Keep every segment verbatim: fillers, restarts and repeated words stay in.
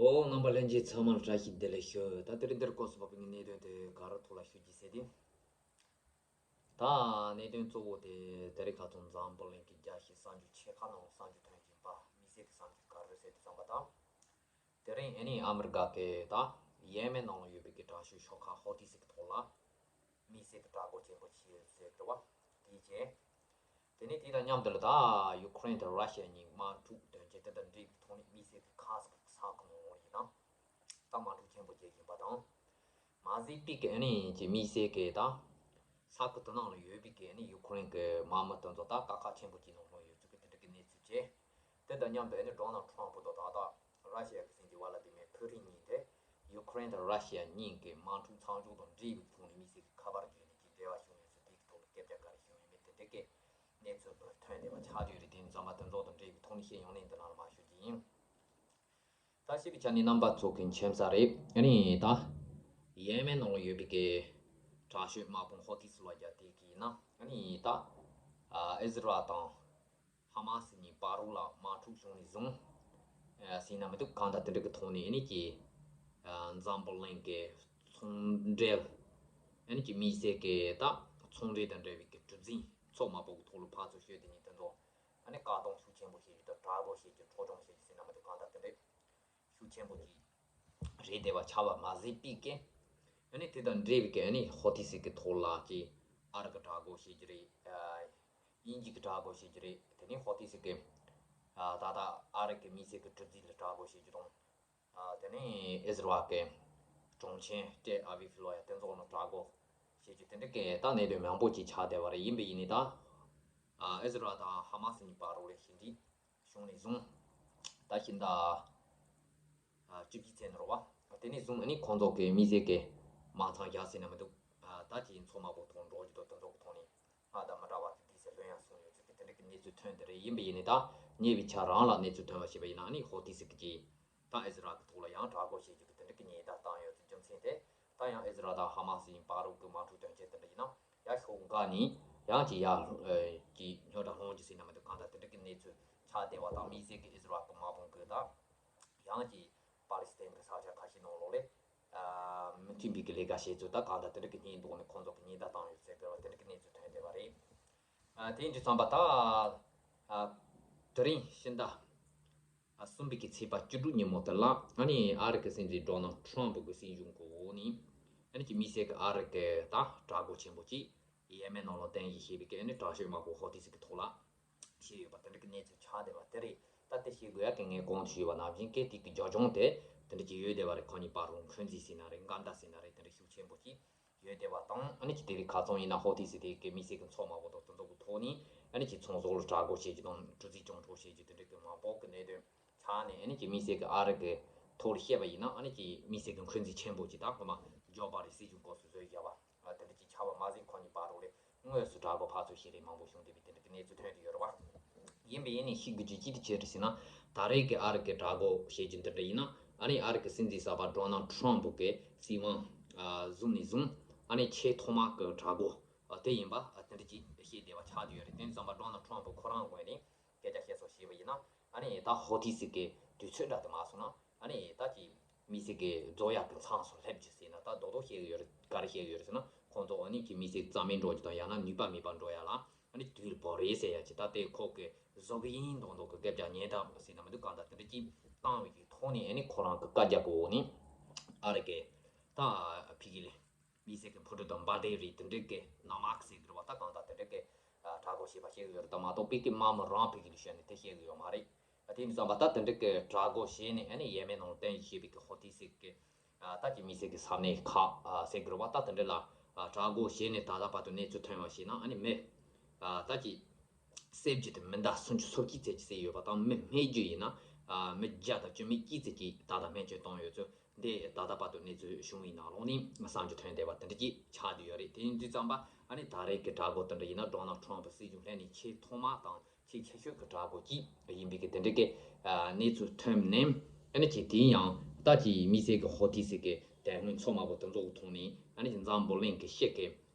ཨོ། རྣམ་པ་ལྷན་རྒྱས་ཚང་མར་བཀྲ་ཤིས་བདེ་ལེགས་ཞུ། ད་དེ་རིང་འདིར་སྐབས་སུ་བབས་པའི་གནད་དོན་དེ་ག་རེ་ཐོག་ལ་ཞུ་རྒྱུ་ཟེར་དུས། ད་གནད་དོན་གཙོ་བོ་དེ་དེ་རིང་ཁ་སང་འཛམ་བུ་གླིང་གི་རྒྱལ་སྤྱིའི་གསར་འགྱུར་ཆེ་ཁག་ནང་གསར་འགྱུར་ཐོན་བཞིན་པ་དམིགས་བསལ་གྱི་གསར་འགྱུར་ག་རེ་ཟེར་དུས་ཙམ་པ་དང་། དེ་རིང་ཨ་ནི་ཨ་མི་རི་ཀ་གི་ད་ཡེ་མེན་ནང་ལ་ཡོད་པའི་གི་དྲག་ཤོས་ཤོག་ཁག་ཧོ་ཐི་སི་གི་ཐོག་ལ་དམིགས་བསལ་གྱི་དྲག་རྒོལ་ཆེན་པོ་བྱས་ཟེར་གི་རེད་བ། དེའི་རྗེས། དེ་ནས་དེ་དང་མཉམ་དུ་ལ་ད་ཡུ་ཁུ་རེན་དང་ར་ཤི་ཡ་གཉིས་དམག་འཁྲུག་དོན་རྐྱེན་དེ་དང་འབྲེལ་བའི་ཐོག་ནས་དམིགས་བསལ་གྱི་ཁ་སང་གི་ས་ཁུལ་ནང་ལོགས་ཡིན་ན་ད་དམག་འཁྲུག་ཆེན་པོ་བྱེད་བཞིན་པ་དང་། མ་ཟད་པའི་གི་ཨ་ནི་ཀྱི་དམིགས་བསལ་གྱི་ད་ས་ཁུལ་དེ་ནང་ལ་ཡོད་པའི་གི་ཨ་ནི་ཡུ་ཁུ་རེན་གྱི་དམག་མི་དེ་ཚོ་ད་དཀའ་ཁག་ཆེན་པོ་ཅིག་ནང་ལྷུང་ཡོད་ཚུལ་གྱི་དེ་འདྲ་གི་གནས་ཚུལ་བྱས། དེ་དང་མཉམ་དུ་ཨ་ནི་ཌོ་ནལ་ཊམ་ཕུ་དང་ད་ལྟ་ར་ཤི་ཡ་གི་སྲིད་འཛིན་ཝ་ལ་ཏི་མེར་ཕུ་ཏིན་གཉིས་དེ་ཡུ་ཁུ་རེན་དང་ར་ཤི་ཡ་གཉིས་ཀྱི་དམག་འཁྲུག་མཚམས་འཇོག་དང་འབྲེལ་བའི་ཐོག་ནས་དམིགས་བསལ་གྱི་ཁ་པར་བརྒྱུད་ནས་ཀྱི་འབྲེལ་བ་བྱུང་ཡོད་ཚུལ་དེ་གི་ཐོག་ལ་སྐད་ཆ་ག་རེ་བྱུང་ཡོད་མེད་དེ་འདྲ་གི་གནས་ཚུལ་ཐོན་བསྡད་པ་ཆགས་བསྡད་ཡོད་རེད། དེ་ནི་ཚང་མ་དེ་ཚོ་དང་འབྲེལ་བའི་ཐོག་ནས་བཤད་ཡོང་ནས་འདི་ནང་ལ་མ་ཞུ་རྒྱུ་ཡིན། ད་བཤད་པའི་ཆ་ནས་རྣམ་པ་ཚོ་གི་མཁྱེན་གསལ་རེད། ཨ་ནི་ད་ཡེ་མེན་ནང་ལ་ཡོད་པའི་གི་དྲག་ཤོས་དམག་དཔུང་ཧོ་ཐི་སི་ལ་རྒྱ་དེ་གི་ཡིན་ན་ཨ་ནི་ད་ཨ་ཨི་ཟི་རལ་དང་ཧ་མ་སི་གཉིས་བར་རུ་ལ་དམག་འཁྲུག་བྱུང་ནས་བཟུང་ཨ་ཟིན་ན་མི་འདུག་གང་ལྟར་དེ་འདྲ་གི་ཐོག་ནས་ཨ་ནི་ཀྱི་ཨ་འཛམ་བུ་གླིང་གི་ཚོང་འབྲེལ་ཨ་ནི་ཀྱི་དམིགས་བསལ་གྱི་ད་ཚོང་འབྲེལ་དང་འབྲེལ་བའི་གི་གྲུ་གཟིངས་ཚོགས་མ་པོ་གི་ཐོག་ལ་ཕར་ཚུར་བཤད་དེ་ནས་དེ་ཚོ་ཨ་ནི་བཀག་སྡོམ་ཤུགས་ཆེན་པོ་བྱེད་རྒྱུ་དང་དྲག་རྒོལ་བྱེད་རྒྱུ་འཕྲོག་བཅོམ་བྱེད་རྒྱུ་ཟེར་ན་མི་འདུག་གང་ལྟར་དེ་འདྲའི་ཤུགས་ཆེན་པོ་ཅིག་རེད་བསྡད་པ་ཆགས་པ་མ་ཟད་པའི་གི་ཨ་ནི་དེ་དང་འབྲེལ་བའི་གི་ཨ་ནི་ཧོ་ཐི་སི་གི་ཐོག་ལ་ཀྱི་ཨ་རི་གི་དྲག་རྒོལ་བྱེད་རྒྱུ་རེད། དབྱིན་ཇི་གི་དྲག་རྒོལ་བྱེད་རྒྱུ་རེད། དེ་ནས་ཧོ་ཐི་སི་གི་ད་ལྟ་ཨ་རི་གི་དམིགས་བསལ་གི་གྲུ་གཟིངས་ལ་དྲག་རྒོལ་བྱེད་རྒྱུ་དང་། ཨ་དེ་ནས་ཨི་ཟི་རལ་གྱི་དྲུང་ཆེ་ཏེལ་ཨ་བིབ་ལ་ཡ་དེ་ཚོ་ནང་དྲག་རྒོལ་བྱེད་རྒྱུ་དེ་འདྲ་གི་ད་གནད་དོན་མང་པོ་ཅིག་ཆགས་བསྡད་པ་རེད། ཡིན་པ་ཡིན་ནའི་ད་ཨ་ཨི་ཟི་རལ་དང་ཧ་མ་སི་གཉིས་བར་རུ་ལ་ཞི་འགྲིག་བྱུང་ནས་བཟུང་ད་ཕྱི་ཟླ་ཨ་བཅུ་བཞི་ཚེས་ནས་རེད་བ། དེ་ནས་བཟུང་ཨ་ནི་ཁོང་ཚོ་གི་དམིགས་བསལ་གྱི་མ་ཚང་རྒྱག་ཟེར་ན་མི་འདུག་ཨ་ད་ཅིག་ཚོགས་མ་པོ་ཐོག་འགྲོ་རྒྱུ་དང་དེ་ཚོ་གི་ཐོག་ནས་སྔར་དང་མི་འདྲ་བ་དེ་དུས་སུ་ལྷོད་ཡངས་སོང་ཡོད་ཚུལ་གྱི་དེ་འདྲ་གི་གནས་ཚུལ་ཐོན་དེ་རེད། ཡིན་པ་ཡིན་ནའི་ད་ཉེ་བའི་ཆ་རང་ལ་གནས་ཚུལ་ཐོན་པ་ཞིག་ཡིན་ན་ཨ་ནི་ཧོ་ཐི་སི་གི་ད་ཨི་ཟི་རལ་གྱི་ཐོག་ལ་ཡང་དྲག་རྒོལ་བྱེད་རྒྱུ་གི་དེ་འདྲ་གི་ཉེན་བརྡ་བཏང་ཡོད་ཚུལ་རྒྱུ་མཚན་དེ་ད་ཡང་ཨི་ཟི་རལ་དང་ཧ་མ་སི་གཉིས་བར་རུ་གི་དམག་འཁྲུག་དོན་རྐྱེན་དེ་འདྲ་ཡིན་ན་ཡང་ཤོག་འགའ་ནས་ཡང་ཅིག་ཡར་ཅིག་རྙོག་དྲ་སློང་རྒྱུ་ཟེར་ན་མི་འདུག་གང་ལྟར་དེ་འདྲ་གི་གནས་ཚུལ་ཆགས་བསྡད་པ་དང་དམིགས་བསལ་གྱི་ཨི་ཟི་རལ་གྱི་དམག་དཔུང་གི་ད་ཡང་ཅིག་པ་ལི་སི་ཐན་གྱི་ས་ཆ་ཁ་ཤས་ནང་ལོགས་ལ་མི་མཐུན་པའི་གི་ལས་ཀ་བྱས་ཚུལ་ད་གང་ལྟར་དེ་འདྲ་གི་སྙིང་འདོགས་ནས་ཁོང་ཚོ་གི་ཉེན་བརྡ་བཏང་ཡོད་ཟེར་དགོས་པ་དེ་འདྲ་གི་གནས་ཚུལ་ཐོན་བསྡད་པ་རེད། ཨ་དེ་ཡིན་དུས་ཙམ་པ་ད་ཨ་དེ་རིང་ཕྱི་ཟླ་ཨ་གསུམ་པའི་གི་ཚེས་པ་བཅུ་དྲུག་ཉིན་མོ་དེ་ལ་ཨ་ནི་ཨ་རི་གི་སྲིད་འཛིན་ཌོ་ནལ་ཊམ་ཕུ་གི་སྲིད་གཞུང་གི་འོག་ནས་ཨ་ནི་ཀྱི་དམིགས་བསལ་གི་ཨ་རི་གི་ད་དྲག་རྒོལ་ཆེན་པོ་ཅིག་ཡེ་མེན་ནང་ལ་རྟེན་གཞི་བྱས་པའི་གི་ཨ་ནི་དྲག་ཤོས་དམག་དཔུང་ཧོ་ཐི་སི་གི་ཐོག་ལ་བྱས་ཡོད་པ་དེ་འདྲ་གི་གནས་ཚུལ་ཆགས་བསྡད་པ་དེ་རེད། ད་དེ་བཤད་དགོས་ཡ་གི་ངས་གོང་དུ་ཞུས་པ་ནང་བཞིན་གལ་ཏེ་གི་རྒྱབ་ལྗོངས་དེ་དེ་འདྲ་ཅིག་ཡོད་བསྡད་པ་རེད། ཁོ་གཉིས་བར་ལ་འཁོན་འཛིན་ཟེར་ན་རེད། འགལ་ཟླ་ཟེར་ན་རེད། དེ་འདྲ་ཤུགས་ཆེན་པོ་ཅིག་ཡོད་བསྡད་པ་དང་ཨ་ནི་ཅིག་དེ་རིང་ཁ་སང་ཡིན་ན་ཧོ་ཐི་སི་དེ་གི་དམིགས་བསལ་གི་མཚོ་དམག་དཔུང་དང་དེ་ཚོ་གི་ཐོག་ནས་ཨ་ནི་ཅིག་ཚོང་ཟོག་ལ་དྲག་རྒོལ་བྱེད་རྒྱུ་དང་གྲུ་གཟིངས་བྱུང་འཕྲོག་བྱེད་རྒྱུ་དེ་འདྲ་གི་མང་པོ་གི་གནད་དོན་ཆགས་ནས་ཨ་ནི་ཅིག་དམིགས་བསལ་གི་ཨ་རི་གི་ཐོག་ལ་བཤད་པ་ཡིན་ན་ཨ་ནི་ཅིག་དམིགས་བསལ་གི་འཁོན་འཛིན་ཆེན་པོ་ཅིག་དང་སྔོན་མ་ཇོ་བྷའི་ཌེན་སྲིད་གཞུང་སྐབས་སུ་བཟོས་བཞག་པ། དེ་འདྲ་ཅིག་ཆགས་པ་མ་ཟད་ཁོ་གཉིས་བར་ལ་དངོས་སུ་དྲག་རྒོལ་ཕར་ཚུར་བྱེད་རེས་མང་པོ་བྱུང་བསྡད་པའི་དེ་འདྲ་གི་གནས་ཚུལ་ཐོན་བསྡད་ཡོད་རེད་བ། ཡིན་པ་ཡིན་ནའི་ཤེས་དགོས་རྒྱུ་ཅི་ཅིག་རེད་ཟེར་ན། ད་རེས་ཀྱི་ཨ་རི་གི་དྲག་རྒོལ་བྱེད་རྒྱུ་འདི་འདྲ་ཡིན་ན་ཨ་ནི་ཨ་རི་གི་སྲིད་འཛིན་གསར་པ་ཌོ་ནལ་ཊམ་ཕུ་གི་སྲིད་དབང་བཟུང་ནས་བཟུང་ཨ་ནི་ཆེས་ཐོག་མ་གི་དྲག་རྒོལ་དེ་ཡིན་པ་དེ་འདྲ་ཅིག་བཤད་བསྡད་པ་ཆགས་བསྡད་ཡོད་རེད། དེ་ཙམ་པ་ཌོ་ནལ་ཊམ་ཕུ་ཁོ་རང་ངོས་ནས་སྐད་ཆ་བཤད་སོགས་བྱས་པ་ཡིན་ན་ཨ་ནི་ད་ཧོ་ཐི་སི་གི་དུས་ཚོད་འདྲ་དེ་མ་སོང་ན་ཨ་ནི་ད་ཅིག་དམིགས་བསལ་གྱི་རྫོགས་ཡག་གི་མཚམས་སུ་སླེབས་རྒྱུ་ཟེར་ན་ད་རྡོག་རྡོག་བཤད་གི་ཡོད་རེད། ག་རེ་བཤད་གི་ཡོད་རེད་ཟེར་ན་ཁོང་ཚོ་ཨ་ནི་གི་དམིགས་བསལ་རྩ་མེད་འགྲོ་རྒྱུ་དང་ཡང་ན་ནུས་པ་མེད་པ་འགྲོ་ཡ་ལ་ཨ་ནི་དུས་ལ་བབ་རེད་ཟེར་ཡ་ཅིག་ད་ལྟའི་ཁོ་གི་བཟོ་གི་ཡིན་མདོག་མདོག་གི་སྐད་ཆ་ཉན་སྟངས་ཟེར་ན་མི་འདུག་གང་ལྟར་དེ་འདྲ་ཅིག་བཏང་བའི་གི་ཐོག་ནས་ཨ་ནི་ཁོ་རང་གི་བཀའ་རྒྱ་གི་འོག་ནས་ཨ་རི་གི་ད་ཕི་གི་ལི་དམིགས་བསལ་གྱི་འཕུར་གྲུ་དང་འབར་མདེལ་རིགས་དེ་འདྲ་གི་ནག་དམག་ཟེར་གི་རེད་བ། ད་གང་ལྟར་དེ་འདྲ་གི་དྲག་རྒོལ་བྱས་པ་བཤད་གི་ཡོད་རེད། ད་མ་གཏོགས་པའི་གི་དམག་མི་རང་ཕི་གི་ལི་ཞོན་ནས་དེ་བཤད་གི་ཡོད་མ་རེད། དེ་ནི་ཙམ་པ་ད་དེ་འདྲ་གི་དྲག་རྒོལ་བྱས་ནས་ཨ་ནི་ཡེ་མེན་ནང་རྟེན་གཞི་བྱས་པའི་གི་ཧོ་ཐི་སི་གི་ད་ཀྱི་དམིགས་བསལ་གི་ས་གནས་ཁག་ཟེར་གི་རེད་བ། ད་དེ་འདྲ་ལ་དྲག་རྒོལ་བྱས་ནས་ད་ལྟ་བར་དུ་གནས་ཚུལ་ཐོན་པ་ཞིག་ན་ཨ་ནི་མི་ད་ཀྱི་བསད་རྒྱུ་དེ་མི་ཟླ་སུམ་ཅུ་སོ་གཅིག་ཙམ་ཅིག་བསད་ཡོད་པ་དང་མི་རྨས་རྒྱུ་ཡིན་ན་མི་བརྒྱ་དང་བཅུ་མེད་གཅིག་ཙམ་ཅིག་ད་ལྟ་རྨས་སྐྱོན་བཏང་ཡོད་ཚུལ་འདི་ད་ལྟ་བར་དུ་གནས་ཚུལ་བྱུང་བའི་ནང་ལོགས་ནས་གསར་འགྱུར་ཐོན་བསྡད་པ་དེ་འདྲ་ཅིག་ཆགས་བསྡད་ཡོད་རེད། དེ་ཡིན་དུས་ཙམ་པ་ཨ་ནི་ད་རེས་ཀྱི་དྲག་རྒོལ་དེ་འདྲ་ཡིན་ན་ཌོ་ནལ་ཊམ་ཕུ་སྲིད་གཞུང་སླེབས་ནས་ཆེས་ཐོག་མ་དང་ཆེས་ཆེ་ཤོས་ཀྱི་དྲག་རྒོལ་ཅིག་ཡིན་པའི་གི་དེ་འདྲ་གི་གནས་ཚུལ་ཐོན་ནས་ཨ་ནི་ཅིག་དེ་ཡང་ད་ཅིག་དམིགས་བསལ་གྱི་ཧོ་ཐི་སི་གི་དེ་སྔོན་མཚོ་དམག་པོ་དེ་ཚོ་གི་ཐོག་ནས་ཨ་ནི་ཅིག་འཛམ་བུ་གླིང་གི་ཤེད་ཀྱི་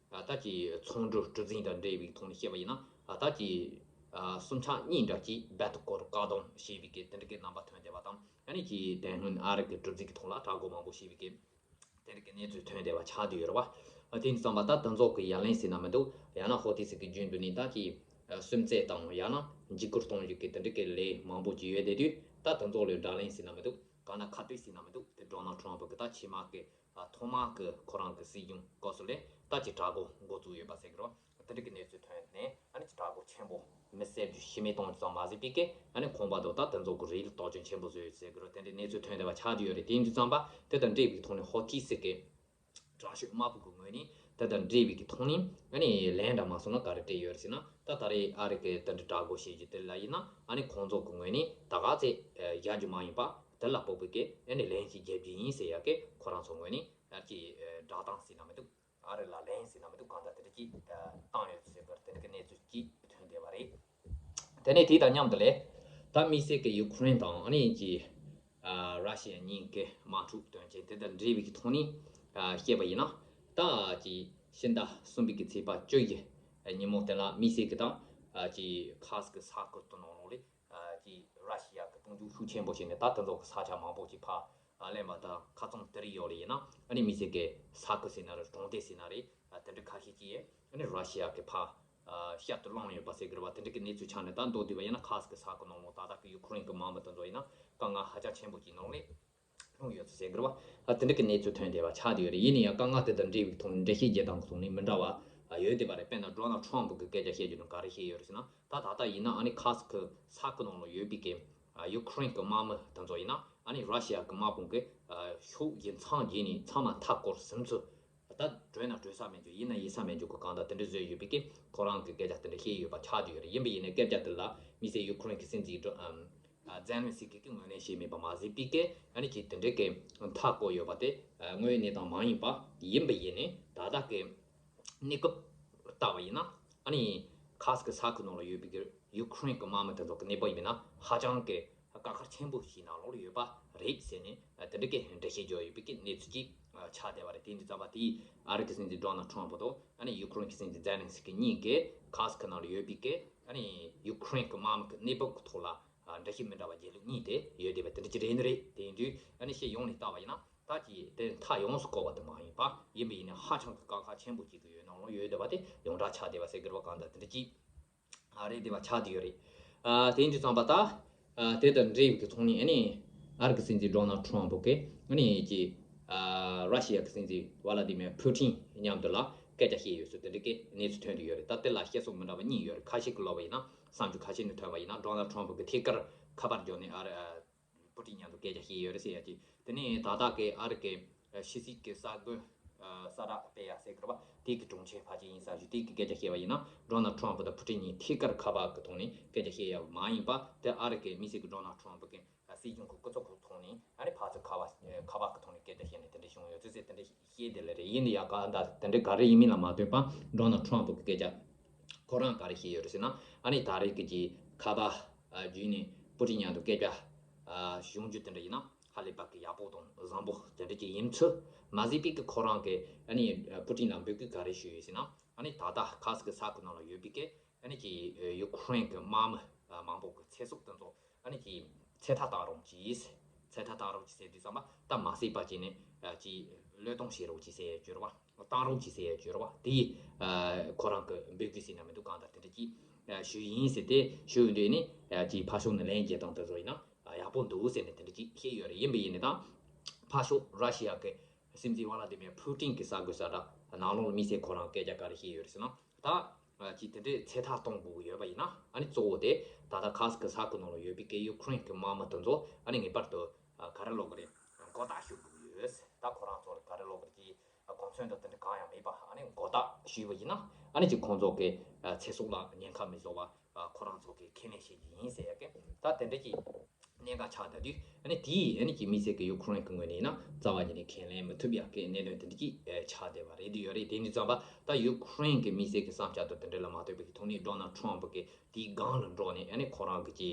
ད་ཅིག་ཚོང་འབྲེལ་གྲུ་གཟིངས་དང་འབྲེལ་བའི་ཐོག་ནས་བཤད་པ་ཡིན་ན་ད་ཅིག་སུམ་ཆ་གཉིས་འདྲ་ཅིག་རྦད་དེ་སྐོར་བཀག་སྡོམ་བྱས་པའི་གི་དེ་འདྲ་གི་རྣམ་པ་ཐོན་བསྡད་པ་དང་། ཨ་ནི་ཅིག་དེ་སྔོན་ཨ་རི་གི་གྲུ་གཟིངས་ཀྱི་ཐོག་ལ་དྲག་རྒོལ་མང་པོ་བྱས་པའི་གི་དེ་འདྲ་གི་གནས་ཚུལ་ཐོན་བསྡད་པ་ཆགས་བསྡད་ཡོད་རེད་བ། དེ་ཡིན་ཙང་པ་ད་དེ་ཚོ་གི་ཡ་ལན་ཟེར་ན་མི་འདུག་ཡང་ན་ཧོ་ཐི་སི་གི་རྒྱུན་དུ་ནི་ད་ཅིག་སུན་གཙེར་དང་ཡང་ན་འཇིགས་སྐུལ་གཏོང་རྒྱུ་གི་དེ་འདྲ་གི་ལས་མང་པོ་ཅིག་ཡོད་བསྡད་དུས། ད་དེ་ཚོ་ལ་དགྲ་ལན་ཟེར་ན་མི་འདུག་གང་ན་ཁ་གཏད་ཟེར་ན་མི་འདུག་དེ་ཌོ་ནལ་ཊམ་ཕུ་གི་ད་ཕྱི་མ་གི་ཐོག་མ་གི་ཁོ་རང་གི་སྲིད་སྐྱོང་སྐབས་སུ་ལས་ད་ཅིག་དྲག་རྒོལ་འགོ་བཙུགས་ཡོད་པ་ཟེར་གི་རེད་བ། དེ་འདྲ་གི་གནས་ཚུལ་ཐོན་ནས་ཨ་ནི་ཅིག་དྲག་རྒོལ་ཆེན་པོ་མི་བསད་རྒྱུ་ཤི་རྨས་གཏོང་རྒྱུ་ཙམ་མ་ཟད་པའི་གི་ཨ་ནི་ཁོང་པ་དང་ད་དེ་ཚོ་གི་རིགས་ལ་དོགས་ཟོན་ཆེན་པོ་བཟོས་ཡོད་ཟེར་གི་རེད། དེ་འདྲའི་གནས་ཚུལ་ཐོན་བསྡད་པ་ཆགས་བསྡད་ཡོད་རེད། དེ་ཡིན་དུས་ཙམ་པ་དེ་དང་འབྲེལ་བའི་ཐོག་ནས་ཧོ་ཐི་སི་གི་དྲག་ཤོས་དམར་པོ་གི་ངོས་ནས་དེ་དང་འབྲེལ་བའི་གི་ཐོག་ནས་ཨ་ནི་ལན་འདྲ་མ་སོང་ན་ག་རེ་སྤྲད་ཡོད་རེད་ཟེར་ན། ད་ད་རེས་ཨ་རི་གི་དེ་འདྲ་དྲག་རྒོལ་བྱེད་རྒྱུ་དེ་ལ་ཡིན་ན་ཨ་ནི་ཁོང་ཚོ་གི་ངོས་ནས་ད་ག་ཚད་བཞག་རྒྱུ་མ་ཡིན་པ་དེ་ལ་དཔག་པའི་གི་ཨ་ནི་ལན་ཞིག་རྒྱབ་རྒྱུ་ཡིན་ཟེར་ཡ་གི་ཁོ་རང་ཚོ་ངོས་ནས་ཡར་གྱི་བསྒྲགས་སྟངས་ཟེར་ན་མི་འདུག་ཨ་རི་ལ་ལན་ཟེར་ན་མི་འདུག་གང་ལྟར་དེ་འདྲ་ཅིག་བཏང་ཡོད་ཟེར་བར་དེ་འདྲ་གི་གནས་ཚུལ་ཅིག་ཐོན་བསྡད་པ་རེད། དེ་ནས་དེ་དང་མཉམ་དུ་ལས་ད་དམིགས་བསལ་གྱི་ཡུ་ཁུ་རེན་དང་ཨ་ནི་ཀྱི་ཨ་ར་ཤི་ཡ་གཉིས་ཀྱི་དམག་འཁྲུག་དོན་རྐྱེན་དེ་དང་འབྲེལ་བའི་གི་ཐོག་ནས་ཨ་བཤད་པ་ཡིན་ན། ད་ཀྱི་ཕྱི་ཟླ་གསུམ་པའི་གི་ཚེས་པ་བཅུ་བཞི་ཉིན་མོ་དེ་ལ་དམིགས་བསལ་གྱི་དང་ཨ་ཀྱི་ཁ་སི་ཀི་ས་ཁུལ་དུ་ནང་ལོགས་ལས་ཀྱི་ར་ཤི་ཡ་གི་དཔུང་འཇུག་ཤུགས་ཆེན་པོ་བྱས་ནས་ད་དེ་ཚོ་གི་ས་ཆ་མང་པོ་ཅིག་ཕར་ལེན་པ་དང་ཁ་ཚོན་དེ་རིགས་ཡོད་ལ་ཡིན་ན། ཨ་ནི་དམིགས་བསལ་གྱི་ས་ཁུལ་ཟེར་ན་རེད། གྲོང་སྡེ་ཟེར་ན་རེད། དེ་འདྲ་ཁ་ཤས་ཅིག་ཨ་ནི་ར་ཤི་ཡ་གི་ཕར་ཤར་དུ་བླངས་ཡོད་པ་ཟེར་གི་རེད་བ། དེ་འདྲ་གི་གནས་ཚུལ་ཆགས་ནས་ད་མདོར་བསྡུས་པ་ཡིན་ན་ཁ་སི་ཀི་ས་ཁུལ་ནང་ལོགས་ད་ལྟ་གི་ཡུ་ཁུ་རེན་གི་དམག་མི་དེ་ཚོ་ཡིན་ན་དཀའ་ངལ་ཧ་ཅང་ཆེན་པོ་ཅིག་ནང་ལས་ལྷུང་ཡོད་ཚུལ་ཟེར་གི་རེད་བ། དེ་འདྲ་གི་གནས་ཚུལ་ཐོན་བསྡད་པ་ཆགས་བསྡད་ཡོད་རེད། ཡིན་ན་ཡང་དཀའ་ངལ་དེ་དང་འབྲེལ་བའི་ཐོག་ནས་འགྲེལ་བཤད་རྒྱག་སྟངས་ཀྱི་ཐོག་ནས་མི་འདྲ་བ་ཡོད་བསྡད་པ་རེད། དཔེར་ན་ཌོ་ནལ་ཊམ་ཕུ་གི་སྐད་ཆ་བཤད་རྒྱུ་ནང་ག་རེ་བཤད་ཡོད་རེད་ཟེར་ན། ད་ད་ལྟ་ཡིན་ན་ཨ་ནི་ཁ་སི་ཀི་ས་ཁུལ་ནང་ལ་ཡོད་པའི་གི་ཡུ་ཁུ་རེན་གི་དམག་མི་དེ་ཚོ་ཡིན་ན་ཨ་ནི་ར་ཤི་ཡ་གི་དམག་དཔུང་གི་ཤུགས་ཀྱིས་མཚམས་བརྒྱུད་ནས་ཚང་མ་མཐའ་སྐོར་ཟིན་ཚུལ། ད་བྲོས་ན་བྲོས་ས་མེད་འཇུག་ཡིན་ན་ཡིན་ས་མེད་འཇུག་གི་གང་ལྟར་དེ་འདྲ་བཟོས་ཡོད་པའི་གི་ཁོ་རང་གི་སྐད་ཆ་དེ་འདྲ་བཤད་ཡོད་པ་ཆགས་བསྡད་ཡོད་རེད། ཡིན་པ་ཡིན་ནའི་སྐད་ཆ་དེ་ལ་དམིགས་བསལ་ཡུ་ཁུ་རེན་གི་སྲིད་འཛིན་ཛེ་ལན་སི་ཀི་གིས་ངོས་ལེན་བྱས་མེད་པ་མ་ཟད་པའི་གི་ཨ་ནི་ཅིག་དེ་འདྲའི་གི་མཐའ་བསྐོར་ཡོད་པ་དེ་དངོས་ཡོད་གནས་སྟངས་མ་ཡིན་པ། ཡིན་པ་ཡིན་ནའི་ད་ལྟ་གི་གནས་སྐབས་ལྟ་བ་ཡིན་ན་ཨ་ནི་ཁ་སི་ཀི་ས་ཁུལ་ནང་ལ་ཡོད་པའི་གི་ཡུ་ཁུ་རེན་གི་དམག་མི་དེ་ཚོ་གི་གནས་བབ་ཡིན་ན་ཧ་ཅང་གི་དཀའ་ཁག་ཆེན་པོ་ཞིག་ནང་ལོགས་ལ་ཡོད་པ་རེད་ཟེར་ནས་དེ་འདྲ་གི་འགྲེལ་བཤད་བརྒྱབ་ཡོད་པའི་གི་གནས་ཚུལ་ཅིག་ཆགས་བསྡད་པ་རེད། དེ་འདི་ཙམ་པ་དེས་ཨ་རི་གི་སྲིད་འཛིན་ཌོ་ནལ་ཊམ་ཕུ་དང་ཨ་ནི་ཡུ་ཁུ་རེན་གི་སྲིད་འཛིན་ཛེ་ལན་སི་ཀི་གཉིས་ཀས་ཁ་སི་ཀི་ནང་ལ་ཡོད་པའི་གི་ཨ་ནི་ཡུ་ཁུ་རེན་གི་དམག་མི་གི་གནས་བབ་གི་ཐོག་ལ་འགྲེལ་བཤད་མི་འདྲ་བ་བརྒྱབ་ལུགས་གཉིས་དེ་ཡོད་བསྡད་པ་དེ་འདྲ་ཅིག་རེད་ནི་རེད། དེ་ཡིན་དུས་ཨ་ནི་སྤྱི་ཡོངས་ནས་ལྟ་བ་ཡིན་ན་ད་ཅིག་དེ་མཐའ་ཡོངས་སུ་བསྐོར་བ་དེ་མ་ཡིན་པ། ཡིན་པ་ཡིན་ནའི་ཧ་ཅང་གི་དཀའ་ཁག་ཆེན་པོ་ཅིག་གི་ཡོད་ནང་ལོགས་ཡོད་བསྡད་པ་དེ་ཡོངས་གྲགས་ཆགས་བསྡད་པ་ཟེར་གི་རེད་བ། གང་ལྟར་དེ་འདྲ་ཅིག་ཨ་རེད་བསྡད་པ་ཆགས་བསྡད་ཡོད་རེད། ཨ་དེ་ཡིན་དུས་ཙམ་པ་ད་ཨ་དེ་དང་འབྲེལ་བའི་གི་ཐོག་ནས་ཨ་ནི་ཨ་རི་གི་སྲིད་འཛིན་ཌོ་ནལ་ཊམ་ཕུ་གིས་ཨ་ནི་ཀྱི་ཨ་ར་ཤི་ཡ་གི་སྲིད་འཛིན་ཝ་ལ་ཏི་མེར་ཕུ་ཊིན་མཉམ་དུ་ལ་སྐད་ཆ་བཤད་ཡོད་ཚུལ་དེ་འདྲ་གི་གནས་ཚུལ་ཐོན་བསྡད་ཡོད་རེད། ད་དེ་ལ་བཤད་སྲོལ་མི་འདྲ་བ་གཉིས་ཡོད་རེད། ཁ་ཤས་ཀྱིས་ལབ་པ་ཡིན་ན་གསར་འགྱུར་ཁ་ཤས་ནས་ཐོན་པ་ཡིན་ན་ཌོ་ནལ་ཊམ་ཕུ་གིས་ཐད་ཀར་ཁ་པར་བརྒྱབ་ནས་ཨ་རི་ཨ་ཕུ་ཊིན་མཉམ་དུ་སྐད་ཆ་བཤད་ཡོད་རེད་ཟེར་ཡ་ཅིག་དེ་ནས་ད་ལྟ་གི་ཨ་རི་གི་ཕྱི་སྲིད་ཀྱི་གསར་འགོད་གསར་བསྒྲགས་སྤེལ་ཡ་ཟེར་གི་རེད་བ། དེ་གི་དྲུང་ཆེ་ཕལ་ཆེར་ཡིན་ས་ཞིག་དེ་གི་སྐད་ཆ་བཤད་པ་ཡིན་ན་ཌོ་ནལ་ཊམ་ཕུ་དང་ཕུ་ཊིན་གཉིས་ཐད་ཀར་ཁ་པར་གི་ཐོག་ནས་སྐད་ཆ་བཤད་ཡ་མ་ཡིན་པ། དེ་ཨ་རི་གི་དམིགས་བསལ་གི་ཌོ་ནལ་ཊམ་ཕུ་གི་སྲིད་སྐྱོང་གི་སྐུ་ཚབ་ཁང་ཐོག་ནས་ཨ་ནི་ཕར་ཚུར་ཁ་པར་ཁ་པར་གི་ཐོག་ནས་སྐད་ཆ་བཤད་ནས་དེ་འདྲ་བྱུང་ཡོད་ཚུལ་ཟེར་དེ་འདྲ་བཤད་བསྡད་ལེ་རེད། ཡིན་ན་ཡང་ག་ད་དེ་འདྲ་ག་རེ་ཡིན་མིན་ལ་མ་ལྟོས་པ་ཌོ་ནལ་ཊམ་ཕུ་གི་སྐད་ཆ་ཁོ་རང་ག་རེ་བཤད་ཡོད་རེད་ཟེར་ན། ཨ་ནི་ད་རེས་ཀྱི་ཁ་པར་བརྒྱུད་ནས་ཕུ་ཊིན་མཉམ་དུ་སྐད་ཆ་བྱུང་རྒྱུ་དེ་འདྲ་ཡིན་ན་ཧ་ལས་པ་གི་ཡག་པོ་དང་བཟང་པོ་དེ་འདྲ་ཅིག་ཡིན་ཚུལ་མ་ཟད་པའི་གི་ཁོ་རང་གི་ཨ་ནི་ཕུ་ཊིན་ལ་འབོད་སྐུལ་ག་རེ་ཞུས་ཡོད་ཟེར་ན། ཨ་ནི་ད་ལྟ་ཁ་སི་ཀི་ས་ཁུལ་ནང་ལ་ཡོད་པའི་གི་ཨ་ནི་ཀྱི་ཡུ་ཁུ་རེན་གི་དམག་མི་མང་པོ་གི་ཚེ་སྲོག་དེ་ཚོ་ཨ་ནི་ཀྱི་ཚོད་ལྟ་བཏང་རོགས་གྱིས། ཚོད་ལྟ་བཏང་རོགས་གྱིས་ཟེར་དུས་ཙམ་པ་ད་མ་བསད་པ་བྱས་ནས་ཀྱི་བློས་གཏོང་བྱེད་རོགས་གྱིས་ཟེར་ཡ་བརྗོད་རོགས་བཏང་རོགས་གྱིས་ཟེར་ཡ་བརྗོད་རོགས་དེ་ཁོ་རང་གི་འབོད་སྐུལ་ཟེར་ན་མི་འདུག་གང་ལྟར་དེ་འདྲ་ཅིག་ཞུས་ཡིན་ཟེར་ཏེ་ཞུས་འདུག་ནི་ཀྱི་ཕར་ཕྱོགས་ནས་ལན་རྒྱག་སྟངས་དེ་ཚོ་ཡིན་ན་ཡག་པོ་འདུག་ཟེར་ནས་དེ་འདྲ་ཅིག་བཤད་ཡོད་རེད། ཡིན་པ་ཡིན་ནི་ད་ཕར་ཕྱོགས་ར་ཤི་ཡ་གི་སྲིད་འཛིན་ཝ་ལ་ཏི་མེར་ཕུ་ཊིན་གྱི་གསར་འགོད་གསལ་བསྒྲགས་ནང་ལོགས་ལ་དམིགས་བསལ་ཁོ་རང་སྐད་ཆ་ག་རེ་བཤད་ཡོད་རེད་ཟེར་ན། ད་ཅིག་དེ་འདྲའི་ཚོད་ལྟ་གཏོང་དགོས་ཀྱི་ཡོད་པ་ཡིན་ན་ཨ་ནི་གཙོ་བོ་དེ་ད་ལྟ་ཁ་སི་ཀི་ས་ཁུལ་ནང་ལ་ཡོད་པའི་གི་ཡུ་ཁུ་རེན་གྱི་དམག་མི་དེ་ཚོ་ཨ་ནི་ངེས་པར་དུ་ག་རེ་ལབ་དགོས་རེད། མགོ་བཏགས་ཞུ་དགོས་ཀྱི་ཡོད། ད་ཁོ་རང་ཚོ་ལ་ག་རེ་ལབ་དགོས་རེད། ཀྱི་གོ་མཚོན་དང་དེ་འདྲ་གང་ཡང་མེད་པ་ཨ་ནི་མགོ་བཏགས་ཞུས་པ་ཡིན་ན་ཨ་ནི་ཅིག་ཁོང་ཚོ་གི་ཚེ་སྲོག་ལ་ཉེན་ཁ་མི་བཟོ་བ། ཁོ་རང་ཚོ་གིས་ཁས་ལེན་བྱེད་ཀྱི་ཡིན་ཟེར་ཡ་གི་ད་དེ་འདྲ་གྱི་གནད་འགག་ཆགས་བསྡད་དུས་ཨ་ནི་དེའི་ཨ་ནི་ཀྱི་དམིགས་བསལ་གྱི་ཡུ་ཁུ་རེན་གྱི་ངོས་ནས་ཡིན་ན་རྩ་བ་ཉིད་ནས་ཁས་ལེན་མི་ཐུབ་ཡ་གི་གནད་དོན་དེ་འདྲ་གྱི་ཆགས་བསྡད་པ་རེད་འདུག་ཡོད་རེད། དེ་ཡིན་དུས་ཙམ་པ་ད་ཡུ་ཁུ་རེན་གྱི་དམིགས་བསལ་གྱི་བསམ་འཆར་དང་དེ་འདྲ་ལ་མ་ལྟོས་པའི་གི་ཐོག་ནས་ཌོ་ནལ་ཊམ་ཕུ་གི་དེའི་སྒང་ལ་འགྲོ་ནས་ཨ་ནི་ཁོ་རང་གི་ཀྱི་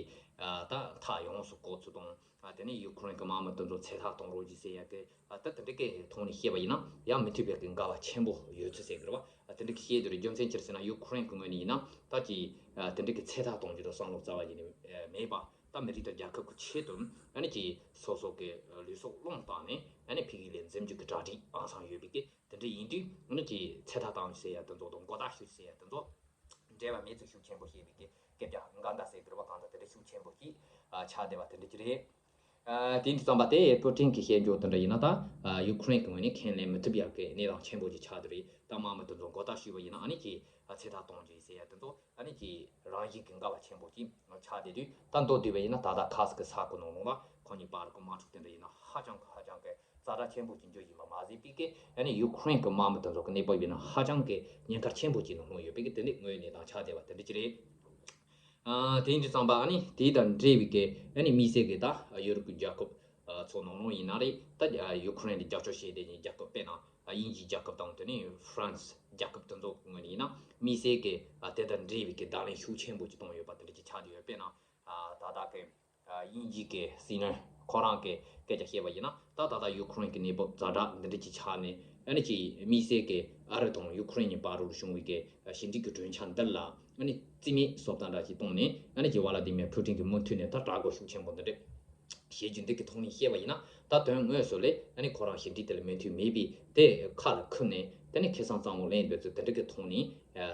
ད་མཐའ་ཡོངས་སུ་བསྐོར་ཚུལ་དང་། ཨ་དེ་ནས་ཡུ་ཁུ་རེན་གྱི་དམག་མི་དེ་ཚོ་ཚོད་ལྟ་གཏོང་རོགས་གྱིས་ཟེར་ཡ་གི་ཨ་ད་དེ་འདྲ་གི་ཐོག་ནས་བཤད་པ་ཡིན་ན་ཡང་མི་ཐུབ་པའི་གི་འགལ་བ་ཆེན་པོ་ཡོད་ཚུལ་ཟེར་གི་རེད་བ། ཨ་དེ་འདྲ་གི་བཤད་དེ་རེད། རྒྱུ་མཚན་ཅི་རེད་ཟེར་ན་ཡུ་ཁུ་རེན་གྱི་ངོས་ནས་ཡིན་ན་ད་ཀྱི་ཨ་དེ་འདྲ་གི་ཚོད་ལྟ་གཏོང་རྒྱུ་དང་བསམ་བློ་རྩ་བ་ཉིད་ནས་མེད་པ། ད་མི་རིགས་དང་རྒྱལ་ཁབ་ཀྱི་ཆེད་དུ་ཨ་ནི་ཀྱི་སོ་སོ་གི་ལུས་སྲོག་བློས་བཏང་ནས་ཨ་ནི་ཕ་གི་ལ་འཛིན་རྒྱུ་གི་གྲ་སྒྲིག་ཨང་སང་ཡོད་པའི་གི་དེ་འདྲ་ཡིན་དུས་ཨ་ནི་ཀྱི་ཚེ་ཐར་བཏང་ཟེར་ཡ་དེ་ཚོ་དང་མགོ་བཏགས་ཤོས་ཟེར་ཡ་དེ་ཚོ་འབྲེལ་བ་མེད་ཚུལ་ཤུགས་ཆེན་པོ་བཤད་པའི་གི་སྐད་ཆ་འགའ་འདྲ་ཟེར་དགོས་པ་གང་ལྟར་དེ་འདྲ་ཤུགས་ཆེན་པོ་ཞིག་ཨ་ཆགས་བསྡད་པ་དེ་འདྲ་ཅིག་རེད། ཨ་དེ་འདྲ་ཙམ་པ་དེ་པུ་ཏིན་གྱི་བཤད་རྒྱུ་དེ་འདྲ་ཡིན་ན་ད་ཨ་ཡུ་ཁུ་རེན་གྱི་ངོས་ནས་ཁས་ལེན་མི་ཐུབ་ཡག་གི་གནས་སྟངས་ཆེན་པོ་ཅིག་ཆགས་བསྡད་རེད། ད་དམག་མི་དེ་ཚོ་མགོ་བཏགས་ཞུས་པ་ཡིན་ན་ཨ་ནི་ཀྱི་ཨ་ཚེ་ཐར་གཏོང་རྒྱུ་ཡིན་ཟེར་ཡ་དེ་ཚོ་ཨ་ནི་ཀྱི་རང་བཞིན་གྱི་འགལ་བ་ཆེན་པོ་ཅིག་ཆགས་བསྡད་དུས་ད་མདོར་བསྡུས་པ་ཡིན་ན་ད་ལྟ་ཁ་སི་ཀི་ས་ཁུལ་ནང་ལོགས་ལ་ཁོ་གཉིས་བར་གྱི་དམག་འཁྲུག་དེ་འདྲ་ཡིན་ན་ཧ་ཅང་གི་ཧ་ཅང་གི་ཛ་དྲག་ཆེན་པོ་ཅིག་འགྱུར་ཡིན་པ་མ་ཟད་པའི་གི་ཨ་ནི་ཡུ་ཁུ་རེན་གྱི་དམག་མི་དེ་ཚོ་གི་གནས་བབ་ཡིན་ན་ཧ་ཅང་གི་ཉེན་ཁ་ཆེན་པོ་ཅིག་ནང་ལྷུང་ཡོད་པའི་གི་དེ་འདྲའི་དངོས་གནས་དང་ཆགས་བསྡད་པ་དེ་འདྲ་ཅིག་རེད། ཨ་དེ་འདྲ་ཙམ་པ་ཨ་ནི་དེ་དང་འབྲེལ་བའི་གི་ཨ་ནི་དམིགས་བསལ་གི་ད་ཡུ་རོབ་ཀྱི་རྒྱལ་ཁབ་ཨ་ཚོ་ནང་ལོགས་ཡིན་ན་རེད། ད་ཨ་ཡུ་ཁུ་རེན་ལ་རྒྱབ་སྐྱོར་བྱེད་བསྡད་མཁན་རྒྱལ་ཁབ་དཔེར་ན་ཨ་དབྱིན་ཇིའི་རྒྱལ་ཁབ་དང་དེ་ནས་ཧྥ་རན་སི་རྒྱལ་ཁབ་དེ་ཚོ་གི་ངོས་ནས་ཡིན་ན་དམིགས་བསལ་གི་ཨ་དེ་དང་འབྲེལ་བའི་གི་བརྡ་ལན་ཤུགས་ཆེན་པོ་ཅིག་གཏོང་ཡོད་པ་དེ་འདྲ་ཅིག་ཆགས་བསྡད་ཡོད། དཔེར་ན་ཨ་ད་ལྟ་གི་ཨ་དབྱིན་ཇི་གི་སྲིད་བློན་ཁོ་རང་གི་སྐད་ཆ་བཤད་པ་ཡིན་ན་ད་ད་ལྟ་ཡུ་ཁུ་རེན་གྱི་གནས་བབ་ཛ་དྲག་འདི་འདྲ་ཅིག་ཆགས་ནས་ཨ་ནི་ཅིག་དམིགས་བསལ་གྱི་ཨ་རི་དང་ཡུ་ཁུ་རེན་གཉིས་བར་དུ་བྱུང་བའི་གི་ཞི་འགྲིག་གི་གྲོས་འཆར་འདི་ལ་ཨ་ནི་རྩིས་མེད་བཟོ་ལྟ་འདྲ་ཅིག་བཏང་ནས་ཨ་ནི་ཅིག་ཝ་ལ་ཏི་མེར་ཕུ་ཏིན་གྱི་མུ་མཐུད་ནས་ད་དྲག་རྒོལ་ཤུགས་ཆེན་པོ་འདི་འདྲ་བྱེད་རྒྱུ་འདི་གི་ཐོག་ནས་བཤད་པ་ཡིན་ན་ད་དོན་དངོས་སུ་ལས་ཨ་ནི་ཁོ་རང་ཞི་འགྲིག་དེ་ལ་མོས་མཐུན་མེད་པས་དེ་ཁ་ལ་ཁུར་ནས་དེ་ནི་ཁེ་བཟང་གཙང་མོ་ལེན་འདོད་ཚུལ་དེ་འདྲ་གི་ཐོག་ནས་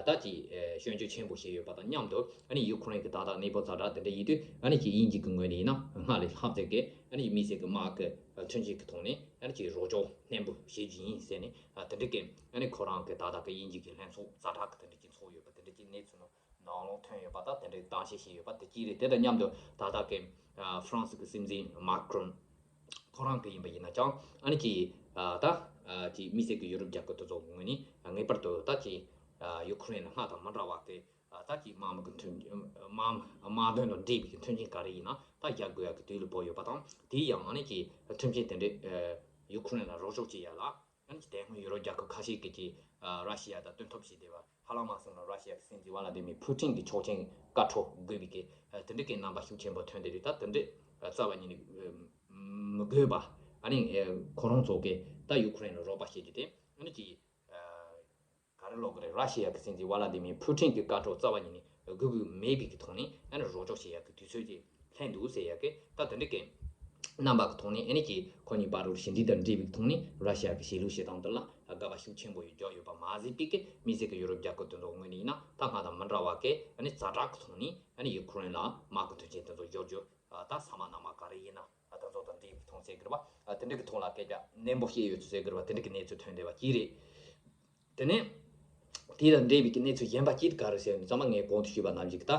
ད་ཅིག་སྐྱོན་བརྗོད་ཆེན་པོ་བྱས་ཡོད་པ་དང་མཉམ་དུ་ཨ་ནི་ཡུ་ཁུ་རེན་གྱི་ད་ལྟ་གནས་བབ་ཛ་དྲག་དེ་འདྲ་ཡིན་དུས་ཨ་ནི་ཅིག་དབྱིན་ཇི་གི་ངོས་ནས་ཡིན་ན་སྔར་ལས་ལྷག་ཙམ་གྱི་ཨ་ནི་དམིགས་བསལ་གྱི་དམག་གི་མཐུན་རྐྱེན་གྱི་ཐོག་ནས་ཨ་ནི་ཅིག་རོགས་སྐྱོར་ནན་པོ་བྱེད་རྒྱུ་ཡིན་ཟེར་ནས་དེ་འདྲ་གི་ཨ་ནི་ཁོ་རང་གི་ད་ལྟ་གི་དབྱིན་ཇི་གི་ལྷན་ཚོགས་ཛ་དྲག་གི་དེ་འདྲ་ཅིག་ཚོགས་ཡོད་པ་དེ་འདྲ་ཅིག་གནས་ཚུལ་ནང་ནང་ལོགས་ཐོན་ཡོད་པ་དང་དེ་འདྲའི་གཏམ་བཤད་བྱས་ཡོད་པ་དེ་གཅིག་རེད། དེ་དང་མཉམ་དུ་ད་ལྟ་གི་ཨ་ཧྥ་རན་སི་གི་སྲིད་འཛིན་མཱ་ཀྲོན་ཁོ་རང་གི་ཡིན་པ་ཡིན་ན་ཀྱང་ཨ་ནི་ཀྱི་ཨ་ད་ཨ་ཀྱི་དམིགས་བསལ་གྱི་ཡུ་རོབ་རྒྱལ་ཁབ་དེ་ཚོ་གི་ངོས་ནས་ངེས་པར་དུ་ད་ཀྱི་ཨ་ཡུ་ཁུ་རེན་ལ་སྔར་དང་མི་འདྲ་བ་གི་ཨ་ད་ཀྱི་དམག་མི་གི་མཐུན་དམག་དམག་དོན་དང་འབྲེལ་བའི་གི་མཐུན་རྐྱེན་ག་རེ་ཡིན་ན་ད་རྒྱག་དགོས་ཡག་གི་དུས་ལ་བབ་ཡོད་པ་དང་དེ་ཡང་ཨ་ནི་ཀྱི་མཐུན་རྐྱེན་དེ་འདྲའི་ཨ་ཡུ་ཁུ་རེན་ལ་རོགས་སྐྱོར་བྱེད་ཡག་ལ། ཨ་ནི་དེ་སྔོན་ཡུ་རོབ་རྒྱལ་ཁབ་ཁ་ཤས་ཀྱིས་ཀྱི་ཨ་ར་ཤི་ཡ་དང་དོན་འཐབ་བྱས་བསྡད་པ་ཧ་ལམ་མ་སོང་ན་ར་ཤི་ཡ་གི་སྲིད་འཛིན་ཝ་ལ་ཏི་མིར་ཕུ་ཏིན་གྱི་ཆོག་མཆན་བཀའ་འཁྲོལ་དགོས་པའི་གི་ཨ་དེ་འདྲ་གི་རྣམ་པ་ཤུགས་ཆེན་པོ་ཐོན་བསྡད་རེད། ད་དེ་འདྲ་ཨ་རྩ་བ་ཉིད་ནས་ཨ་མི་དགོས་པ་ཨ་ནི་ཨ་ཁོ་རང་ཚོ་གི་ད་ཡུ་ཁུ་རེན་ལ་རོགས་པ་བྱེད་རྒྱུ་དེ་ཨ་ནི་ཀྱི་ཨ་ག་རེ་ལབ་དགོས་རེད། ར་ཤི་ཡ་གི་སྲིད་འཛིན་ཝ་ལ་ཏི་མིར་ཕུ་ཏིན་གྱི་བཀའ་འཁྲོལ་རྩ་བ་ཉིད་ནས་དགོས་དགོས་མེད་པའི་གི་ཐོག་ནས་ཨ་ནི་རོགས་སྐྱོར་བྱེད་ཡག་གི་དུས་ཚོད་ཅིག་ལྷན་འདུག་ཟེར་ཡག་གི་ད་དེ་འདྲ་གི་རྣམ་པ་གི་ཐོག་ནས་ཨ་ནི་ཀྱི་ཁོ་གཉིས་བར་དུ་ཞི་འགྲིག་དང་འབྲེལ་བའི་ཐོག་ནས་ར་ཤི་ཡ་གི་གཞིས་ལུས་བྱེད་སྟངས་དེ་ལ་དགག་པ་ཤུགས་ཆེན་པོ་ཡོད་རྒྱག་ཡོད་པ་མ་ཟད་པའི་གི་དམིགས་བསལ་གི་ཡུ་རོབ་རྒྱལ་ཁབ་དེ་ཚོ་ངོས་ནས་ཡིན་ན་ད་སྔར་དང་མི་འདྲ་བ་གི་ཨ་ནི་ཛ་དྲག་གི་ཐོག་ནས་ཨ་ནི་ཡུ་ཁུ་རེན་ལ་དམག་གི་མཐུན་རྐྱེན་དེ་ཚོ་སྦྱོར་རྒྱུ་ད་ས་མ་ན་མ་ག་རེ་ཡིན་ན་ད་ཚོ་དང་འབྲེལ་བའི་ཐོག་ཟེར་དགོས་རེད་པ། དེ་འདྲ་གི་ཐོག་ལ་སྐད་ཆ་ནན་པོ་བཤད་ཡོད་ཚུལ་ཟེར་དགོས་རེད་པ། དེ་འདྲ་གི་གནས་ཚུལ་ཐོན་བསྡད་པ་གཅིག་རེད། དེ་ནས་དེ་དང་འབྲེལ་བའི་གི་གནས་ཚུལ་གཞན་པ་གཅིག་ག་རེ་ཟེར་ན་ཚང་མ་ངས་གོང་དུ་ཞུས་པ་ནང་བཞིན་གི་ད་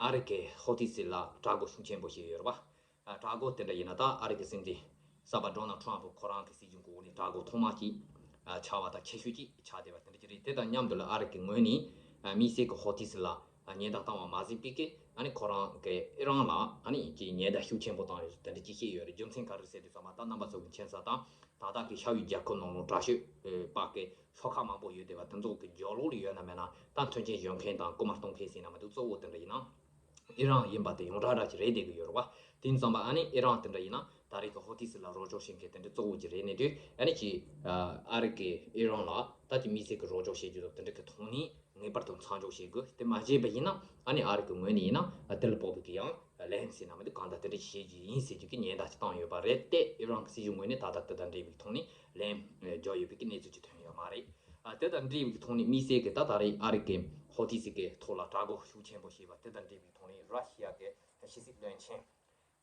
ཨ་རི་གི་ཧོ་ཏི་སི་ལ་དྲག་རྒོལ་ཤུགས་ཆེན་པོ་བྱས་ཡོད་རེད་པ། ཨ་དྲག་རྒོལ་དེ་འདྲ་ཡིན་ན་ད་ཨ་རི་གི་སྲིད་འཛིན་གསར་པ་ཌོ་ནལ་ཊམ་ཕ་ཁོ་རང་གི་སྲིད་གཞུང་གི་འོག་ནས་དྲག་རྒོལ་ཐོག་མ་གཅིག་ཨ་ཆགས་པ་དང་ཆེ་ཤོས་གཅིག་ཆགས་བསྡད་པ་དེ་འདྲ་ཅིག་རེད། དེ་དང་མཉམ་དུ་ལ་ཨ་རི་གི་ངོས་ནས་ཨ་དམིགས་བསལ་གི་ཧོ་ཏི་སི་ལ་ཨ་ཉེན་བརྡ་བཏང་བ་མ་ཟད་པའི་གི་ཨ་ནི་ཁོ་རང་གི་ཨི་རན་ལ་ཨ་ནི་ཀྱི་ཉེན་བརྡ་ཤུགས་ཆེན་པོ་བཏང་ཡོད་དེ་འདྲ་ཅིག་བཤད་ཡོད་རེད། རྒྱུ་མཚན་ག་རེ་ཟེར་དུས་ཙམ་པ་ད་རྣམ་པ་ཚོ་གི་མཁྱེན་གསལ་ལྟར་ད་ལྟ་གི་ཤར་ཡུལ་རྒྱལ་ཁབ་ནང་ལོགས་དྲག་ཤོས་ཨ་པ་གི་ཤོག་ཁག་མང་པོ་ཡོད་བསྡད་པ་དེ་ཚོ་གི་རྒྱབ་ལོགས་ལ་ཡོད་ན་མེད་ན་ད་མཐུན་རྐྱེན་སྦྱོར་མཁན་དང་རྐུ་མ་གཏོང་མཁན་ཟེར་ན་མི་འདུག་གཙོ་བོ་དེ་འདྲ་ཡིན་ན། ཨི་རན་ཡིན་པ་དེ་ཡོངས་གྲགས་འདྲ་ཅིག་རེད་བསྡད་ཀྱི་ཡོད་རེད་བ། དེ་ཡིན་ཙང་པ་ཨ་ནི་ཨི་རན་དེ་འདྲ་ཡིན་ན་ད་རེས་ཀྱི་ཧོ་ཏི་སི་ལ་རོགས་སྐྱོར་བྱེད་མཁན་དེ་འདྲ་གཙོ་བོ་ཅིག་རེད་གནས་དུས་ཨ་ནི་ཅིག་ཨ་རི་གིས་ཨི་རན་ལ་ད་ཅིག་དམིགས་བསལ་གྱི་རོགས་སྐྱོར་བྱེད་རྒྱུ་དང་དེ་འདྲ་གི་ཐོག་ནས་ངེས་པར་དུ་མཚམས་འཇོག་བྱེད་དགོས། དེ་མ་བྱས་པ་ཡིན་ན་ཨ་ནི་ཨ་རི་གི་ངོས་ནས་ཡིན་ན་དེ་ལ་དཔག་པའི་གི་ཡང་ལན་ཟེར་ན་མི་འདུག་གང་ལྟར་དེ་འདྲ་ཞིག་བྱེད་རྒྱུ་ཡིན་ཟེར་རྒྱུ་གི་ཉེན་བརྡ་ཅིག་བཏང་ཡོད་པ་རེད་དེ། ཨི་རན་གྱི་སྲིད་གཞུང་ངོས་ནས་ད་ལྟ་དེ་དང་འབྲེལ་བའི་ཐོག་ནས་ལན་འཇོག་ཡོད་པའི་གི་གནས་ཚུལ་ཅིག་ཐོན་ཡོད་མ་རེད། ཨ་དེ་དང་འབྲེལ་བའི་ཐོག་ནས་དམིགས་བསལ་གྱི་ད་ད་རེས་ཨ་རི་གི་ཧོ་ཏི་སི་གི་ཐོག་ལ་དྲག་རྒོལ་ཤུགས་ཆེན་པོ་བྱས་པ་དེ་དང་འབྲེལ་བའི་ཐོག་ནས་ར་ཤི་ཡ་གི་ཕྱི་སྲིད་བློན་ཆེན་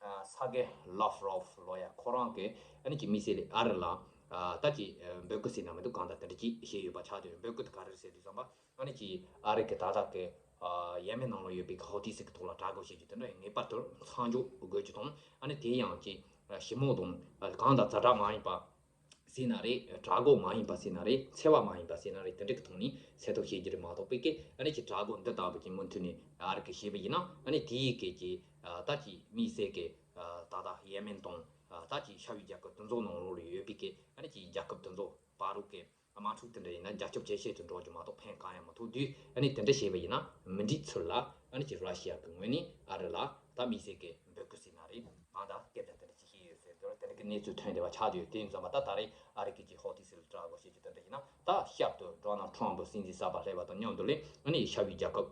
ཨ་སར་གེ་ལཱབ་རོབ་ལོ་ཡ་ཁོ་རང་གི་ཨ་ནི་ཀྱི་དམིགས་བསལ་ཨ་རི་ལ་ཨ་ད་ཀྱི་ཨ་འབོད་སྐུལ་ཟེར་ན་མི་འདུག་གང་ལྟར་དེ་འདྲ་ཅིག་བྱས་ཡོད་པ་ཆགས་བསྡད་ཡོད། འབོད་སྐུལ་དེ་ག་རེ་རེད་ཟེར་དུས་ཙམ་པ་ཨ་ནི་ཀྱི་ཨ་རི་གི་ད་ལྟ་གི་ཨ་ཡེ་མེན་ནང་ལ་ཡོད་པའི་ཧོ་ཏི་སི་གི་ཐོག་ལ་དྲག་རྒོལ་བྱེད་རྒྱུ་དེ་འདྲ་ངེས་པར་དུ་མཚམས་འཇོག་དགོས་རྒྱུ་དང་ཨ་ནི་དེ་ཡང་ཀྱི་ཨ་ཞི་མོལ་དང་ཨ་གང་ལྟར་ཛ་དྲག་མ་ཡིན་པ་ཟེར་ན་རེད། དྲག་རྒོལ་མ་ཡིན་པ་ཟེར་ན་རེད། འཚེ་བ་མ་ཡིན་པ་ཟེར་ན་རེད། དེ་འདྲ་གི་ཐོག་ནས་སེལ་ཐབས་བྱེད་རྒྱུ་རེད་མ་གཏོགས་པའི་གི་ཨ་ནི་ཀྱི་དྲག་རྒོལ་འདི་ལྟ་བུ་ཀྱི་མུ་མཐུད་ནས་ཨ་རི་གི་བྱས་པ་ཡིན་ན་ཨ་ནི་དེ་ཡི་གི་ཀྱི་ཨ་ད་ཀྱི་དམིགས་བསལ་གི་ཨ་ད་ལྟ་ཡེ་མེན་དང་ཨ་ད་ཀྱི་ཤར་ཡུལ་རྒྱལ་ཁབ་དེ་ཚོ་ནང་ལོགས་ལ་ཡོད་པའི་གི་ཨ་ནི་ཀྱི་རྒྱལ་ཁབ་དེ་ཚོ་བར་དུ་གི་དམག་འཁྲུག་དེ་འདྲ་ཡིན་ན་རྒྱ་ཁྱབ་ཇེ་ཆེ་དུ་འགྲོ་རྒྱུ་མ་གཏོགས་ཕན་གང་ཡང་མི་ཐོགས་དུས་ཨ་ནི་དེ་འདྲ་བྱས་པ་ཡིན་ན་མི་འགྲིག་ཚུལ་ལ་ཨ་ནི་ཀྱི་ར་ཤི་ཡ་གི་ངོས་ནས་ཨ་རི་ལ་ད་དམིགས་བསལ་གི་འབོད་སྐུལ་ཟེར་ན་རེད། གང་ལྟར་སྐད་ཆ་དེ་འདྲ་ཅིག་བཤད་ཡོད་ཟེར་འདུག་དེ་འདྲ་གི་གནས་ཚུལ་ཐོན་བསྡད་པ་ཆགས་བསྡད་ཡོད། དེ་ཡིན་ཙང་མ་ད་ད་རེས་ཨ་རི་གི་ཀྱི་ཧོ་ཏི་སི་ལ་དྲག་རྒོལ་བྱེད་རྒྱུ་དེ་འདྲ་ཡིན་ན་ད་ཤར་དུ་ཌོ་ནལ་ཊམ་ཕ་སྲིད་འཛིན་གསར་པ་སླེབས་པ་དང་མཉམ་དུ་ལས་ཨ་ནི་ཤར་ཡུལ་རྒྱལ་ཁབ་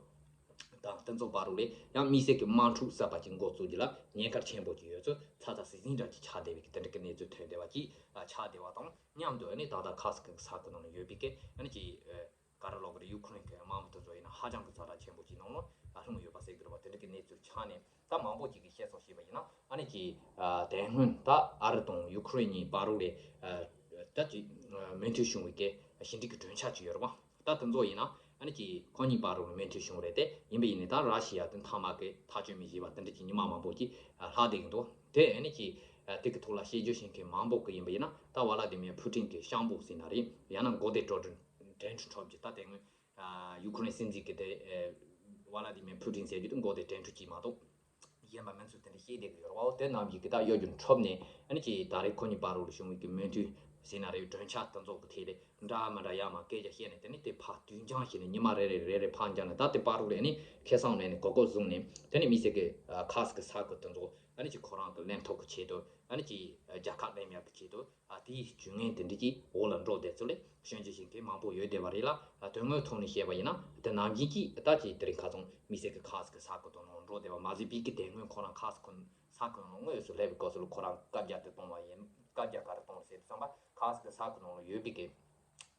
དང་དེ་ཚོ་བར་ལ་ཡང་དམིགས་བསལ་གྱི་དམག་འཁྲུག་གསར་པ་ཅིག་འགོ་བཙུགས་རྒྱུ་ལ་ཉེན་ཁ་ཆེན་པོ་ཅིག་ཡོད་ཚུལ་ཚ་ཚ་ཟིང་ཟིང་འདྲ་ཅིག་ཆགས་བསྡད་པའི་དེ་འདྲ་གི་གནས་ཚུལ་ཐོན་བསྡད་པ་ཅིག་ཆགས་བསྡད་པ་དང་མཉམ་དུ་ཨ་ནི་ད་ལྟ་ཁ་སི་ཀི་ས་ཁུལ་ནང་ཡོད་པའི་གི་ཨ་ནི་ཅིག་ག་རེ་ལབ་དགོས་རེད། ཡུ་ཁུ་རེན་གྱི་དམག་མི་དེ་ཚོ་ཡིན་ན་ཧ་ཅང་གི་ཛ་དྲག་ཆེན་པོ་ཅིག་ནང་ལ་ལྷུང་ཡོད་པ་ཟེར་གི་རེད་པ། དེ་འདྲ་གི་གནས་ཚུལ་ཆགས་ནས་ད་མང་པོ་ཅིག་གིས་བཤད་སོང་ཞེས་པ་ཡིན་ན་ཨ་ནི་ཅིག་དེ་སྔོན་ད་ཨ་རི་དང་ཡུ་ཁུ་རེན་གཉིས་བར་ལ་ད་ཅིག་མོས་མཐུན་བྱུང་བའི་གི་ཞི་འགྲིག་གི་གྲོས་འཆར་ཅིག་ཡོད་རེད་པ། ད་དེ་ཚོ་ཡིན་ན་ཨ་ནི་ཅིག་ཁོ་གཉིས་བར་ལ་མོས་མཐུན་བྱུང་རེད་དེ། ཡིན་པ་ཡིན་ནའི་ད་ར་ཤི་ཡ་དེ་མཐའ་མ་གི་ཐག་གཅོད་མི་བྱེད་པ་དེ་འདྲ་ཅིག་ཉི་མ་མང་པོ་ཅིག་ལྷག་བསྡད་ཀྱི་འདུག་དེ་ཨ་ནི་ཅིག་དེ་གི་ཐོག་ལ་བཤད་རྒྱུ་བྱེད་མཁན་མང་པོ་གི་ཡིན་པ་ཡིན་ན་ད་ཝ་ལ་དི་མིར་ཕུ་ཏིན་གི་ཤམ་བུ་ཟེར་ན་རེད། ཡང་ན་མགོ་བདེ་དྲོ་དྲན་འཕྲོ་འཁྲབ་རྒྱུ། ད་དེ་སྔོན་ཡུ་ཁུ་རེན་སྲིད་འཛིན་གི་དེ་ཝ་ལ་དི་མིར་ཕུ་ཏིན་ཟེར་རྒྱུ་དེ་མགོ་བདེ་དྲན་འཕྲོ་གཅིག་མ་གཏོགས་གཞན་པ་མིང་ཚོ་དེ་འདྲ་བཤད་བསྡད་ཀྱི་ཡོད་རེད་པ། འོ་དེ་རྣམས་ཀྱིས་གི་ད་གཡོ་སྒྱུ་འཁྲབ་ནས་ཨ་ནི་ཅིག་ད་རེས་ཁོ་གཉིས་བར་ལ་བྱུང་བའི་གི་མོས་མཐུན་ཟེར་ན་རེད། གྲོས་འཆར་དེ་ཚོ་གི་ཐད་ལ་འདྲ་མི་འདྲ་ཡར་མར་སྐད་ཆ་བཤད་ནས་དེ་ནི་དེ་ཕར་དུས་འགྱངས་བྱས་ནས་ཉི་མ་རེ་རེ་རེ་རེ་ཕར་འགྱངས་ནས་ད་དེ་བར་ལ་ཨ་ནི་ཁེ་བཟང་ལེན་ནས་གོ་སྐབས་བཟུང་ནས་དེ་ནི་དམིགས་བསལ་གི་ཁ་སི་ཀི་ས་ཁུལ་དེ་ཚོ་ཨ་ནི་ཅིག་ཁོ་རང་གི་ལེན་ཐུབ་ཀྱི་ཆེད་དུ་ཨ་ནི་ཅིག་རྒྱལ་ཁ་ལེན་ཡག་གི་ཆེད་དུ། ཨ་དེའི་ཇུས་ངན་དེ་འདྲ་ཅིག་འོག་ལ་འགྲོ་བསྡད་ཚུལ་ལ་སྐྱོན་བརྗོད་བྱེད་མཁན་མང་པོ་ཡོད་བསྡད་པ་རེད་ལ། ཨ་དོན་དངོས་ཐོག་ནས་བཤད་པ་ཡིན་ན་དེ་ནམ་རྒྱུན་གྱི་ད་ཅིག་དེ་རིང་ཁ་སང་དམིགས་བསལ་གྱི་ཁ་སི་ཀི་ས་ཁུལ་དེ་ནང་འགྲོ་བསྡད་པ་མ་ཟད་པའི་གི་དེ་སྔོན་ཁོ་རང་ཁ་སི་ཀི་ས་ཁུལ་ནང་དངོས་སུ་སླེབས་པའི་སྐབས་སུ་ལ་ཁོ་རང་བཀའ་རྒྱ་དེ་གཏོང་བ་ཡིན། བཀའ་རྒྱ་ག་རེ་གཏོང་རེད་ཟེར་དུས་ཙམ་པ་ཁ་སི་ཀི་ས་ཁུལ་ནང་ལ་ཡོད་པའི་གི་